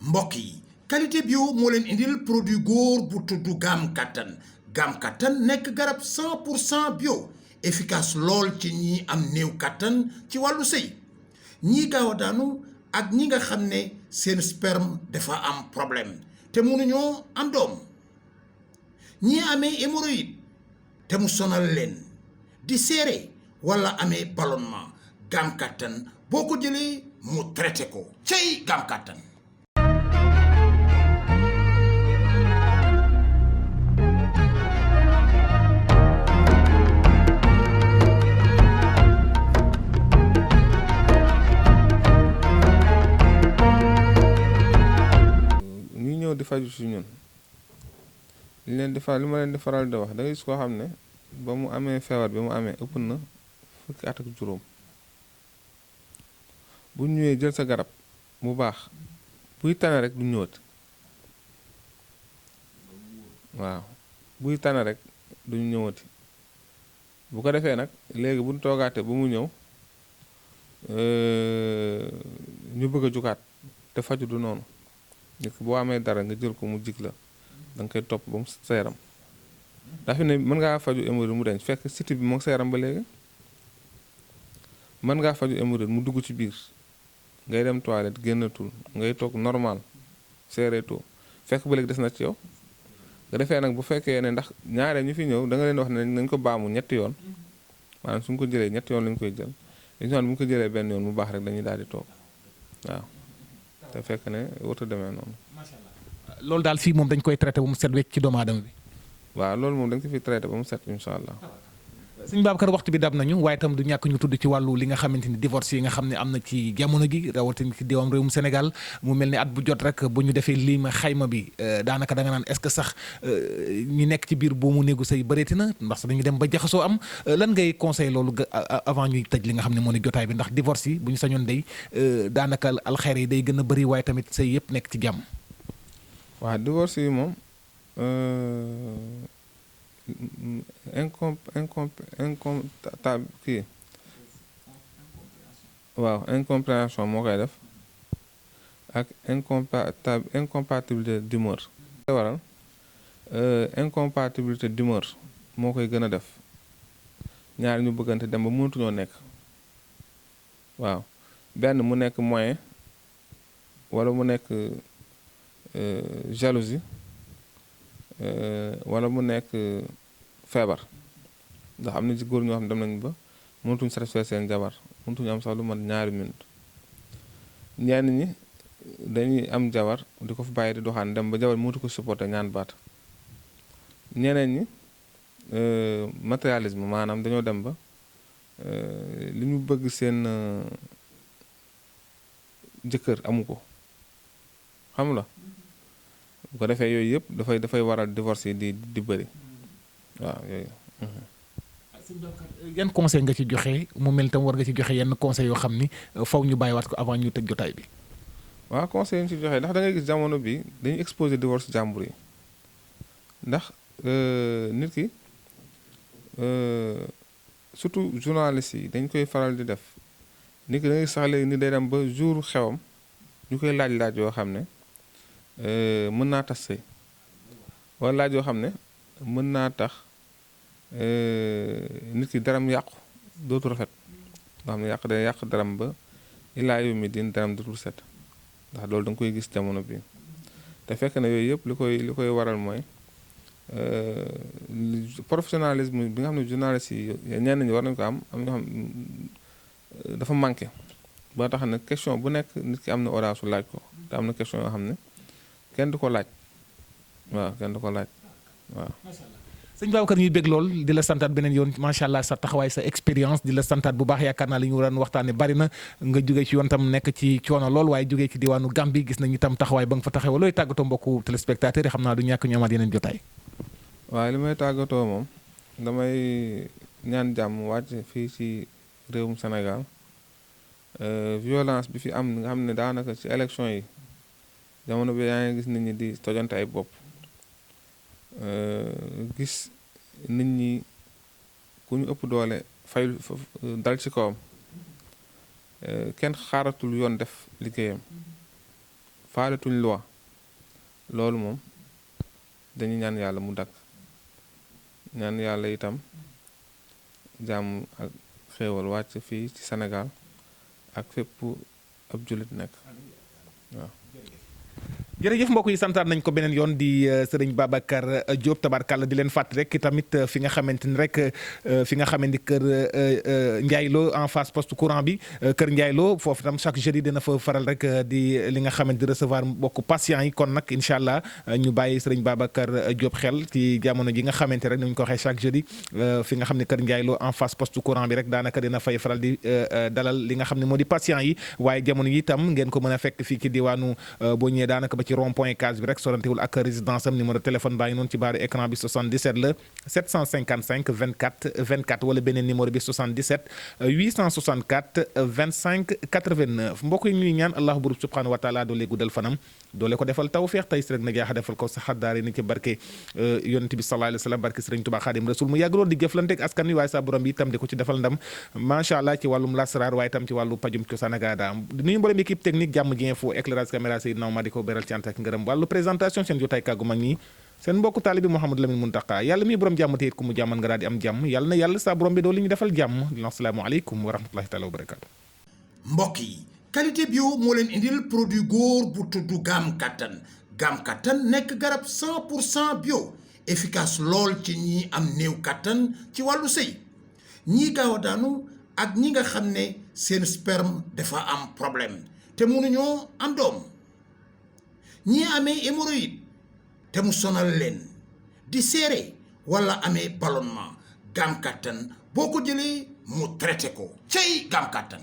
mbokk yi qualité bio moo leen indil produit góor bu tudd Gam Kattan nekk garab 100% bio efficace lool ci ñi am néew kattan ci wàllu sëy ñii gaaw a daanu ak ñi nga xam ne seen sperme dafa am problème te mënuñoo am doom ñii amee hémorroïde te mu sonal leen di seere wala amee ballonnement Gam Kattan boo ko jëlee mu traité ko cey Gam Kattan. di faju si ñun li ma leen di faral di wax da ngay gis koo xam ne ba mu amee feebar bi mu amee ëpp na fukki at ak juróom bu ñëwee jël sa garab mu baax buy tane rek du ñëwati waaw buy tane rek duñu ñëwati bu ko defee nag léegi buñ toogaatee ba mu ñëw ñu bëgg a jugaat te faju du noonu nit boo amee dara nga jël ko mu jig la da nga koy topp ba mu sa yaram dafa ne mën ngaa faju hémorroïde mu deñ fekk siti bi moo sa yaram ba léegi mën ngaa faju hémorroïde mu dugg ci biir ngay dem toilette génnatul ngay toog normal seereetoo fekk ba léegi des na ci yow nga defee nag bu fekkee ne ndax ñaare ñu fi ñëw da nga leen wax ne nañ ko baamu ñetti yoon maanaam suñ ko jëlee ñetti yoon lañ koy jël dañu naan bu ñu ko jëlee benn yoon mu baax rek dañuy daal di toog waaw te fekk ne warut a demee noonu. macha allah loolu daal fii moom dañ koy traité ba mu set wecc ci doomu aadama bi. waaw loolu moom dañ ko fi traité ba mu set incha allah. sëñ Babacar waxtu bi dab nañu waaye itam du ñàkk ñu tudd ci wàllu li nga xamante ni divorce yi nga xam ne am na ci jamono gi rawatina ci diwaan réewum Sénégal mu mel ni at bu jot rek bu ñu defee lii xayma bi daanaka da nga naan est-ce que sax ñi nekk ci biir boo mu néegu say bëreeti na ndax dañu dem ba jaxasoo am lan ngay conseil loolu avant ñuy tëj li nga xam ne moo ne jotaay bi ndax divorce yi bu ñu sañoon day daanaka alxeer yi day gën a bëri waaye tamit say yëpp nekk ci jàmm. waaw divorce yi moom. incompréhension moo koy def ak incompatibilité d'humeur waral incompatibilité d'humeur moo koy gën a def ñaar ñu bëggante dem ba mënatuñoo nekk waaw benn mu nekk moyen wala mu nekk jalousie wala mu nekk feebar ndax am na ci góor ñoo xam ne dem nañu ba mënatuñu satisfaire seen jabar mënatuñu am sax lu mat ñaari minute ñenn ñi dañuy am jabar di ko fi bàyyi di doxaan dem ba jabar mënatu ko supporter ñaan baat ñeneen ñi matérialisme maanaam dañoo dem ba li ñu bëgg seen jëkkër amu ko xam la bu ko defee yooyu yëpp dafay waral divorce yi di bëri waaw yooyu. yan conseil nga ci joxe mu mel tam war nga ci joxe yenn conseil yoo xam ni faw ñu bàyyiwaat ko avant ñu tëj jotaay bi. waaw conseil yi ñu ci joxe ndax da ngay gis jamono bi dañuy exposé divorce jàmbur yi ndax nit ki surtout journaliste yi dañ koy faral di def nit ki da ngay sax léegi ni day dem ba jour xewam ñu koy laaj yoo xam ne. mën naa tas sëy wala laaj yoo xam ne mën naa tax nit ki daram yàqu dootu rafet nga xam ne day yàq daram ba ilaa yow mi din daram dootul set ndax loolu da nga koy gis jamono bi te fekk na yooyu yëpp li koy waral mooy professionnalisme bi nga xam ne journaliste yi ñenn ñi war nañu ko am ñoo xam dafa manqué ba tax na question bu nekk nit ki am na audace laaj ko te am na question yoo xam ne kenn du ko laaj waaw kenn du ko laaj waaw. sëñ Babacar ñuy bég lool di la santaat beneen yoon macha allah sa taxawaay sa expérience di la santaat bu baax yaakaar naa li ñu daan waxtaane bari na nga jógee ci yoon tam nekk ci coono lool waaye jógee ci diwaanu Gambie gis nañu tam taxawaay ba nga fa taxawee looy tàggatoo mbokku téléspectateurs yi xam naa du ñàkk ñu amaat yeneen jotaay. waaw li may tàggatoo moom damay ñaan jàmm wàcc fii ci réewum Sénégal violence bi fi am nga xam ne daanaka ci élection yi. jamono bi yaa ngi gis nit ñi di tojante ay bopp gis nit ñi ku ñu ëpp doole fay dal ci kawam kenn xaaratul yoon def liggéeyam faaletuñ loi loolu moom dañu ñaan yàlla mu dakk ñaan yàlla itam jàmm ak xéewal wàcc fii ci Sénégal ak fépp ab jullit nekk waaw. jërëjëf mbokk yi santaan nañ ko beneen yoon di sëriñ Babacar Diop tabarkàlla di leen fàttali rek tamit fi nga xamante ni rek fi nga xamante ni kër Ndiaye Lo en face poste courant bi kër Ndiaye Lo foofu tam chaque jeudi dina fa faral rek di li nga xamante di recevoir mbokk patients yi kon nag incha allah ñu bàyyi sëriñ Babacar Diop xel ci jamono ji nga xamante rek ni ñu ko waxee chaque jeudi fi nga xam ne kër Ndiaye Lo en face poste courant bi rek daanaka dina fay faral di dalal li nga xam ne moo di patients yi waaye jamono yi itam ngeen ko mën a fekk fii ci diwaanu boo ñëwee daanaka ci rond point case bi rek sorantewul ak résidence am numéro téléphone baa ngi noonu ci baaru écran bi 77 la 755 24 24 wala beneen numéro bi 77 864 25 89 mbokk yi ñuy ñaan allahu burub subhanahu wa taala doole guddal fanam doole ko defal tawfeex tey si rek nag yaa defal ko sa xaddaari ni ci barke yonent bi sallallahu alayhi wa sallam barke Sëriñ Tuubaa Xaadim Rasul mu yàgg lool di jëflanteeg askan wi waaye sa borom bi itam di ko ci defal ndam macha allah ci wàllum lasraar waaye itam ci wàllu pajum cosaan ak aada di nuyu mboolem équipe technique jàmm ji info éclairage caméra Seydina Omar di ko beral ci ak ngërëm wàllu présentation seen jotaay kàggu mag ñi seen mbokku taalibi Mouhamadou Lamine Muntaka yàlla mi borom jàmm te it ku mu jàmmal nga daal di am jàmm yàlla na yàlla sa borom bi doo li ñu defal jàmm di assalaamu aleykum wa rahmatullahi taala wa barakaatu. mbokk yi qualité bio moo leen indil produit góor bu tudd Gam Kattan nekk garab 100% bio efficace lool ci ñi am néew kattan ci wàllu sëy ñii gaaw a daanu ak ñi nga xam ne seen sperme dafa am problème te mënuñoo am doom ñii amee hémorroïde te mu sonal leen di seere wala amee ballonnement Gam Kattan boo ko jëlee mu traité ko cey Gam Kattan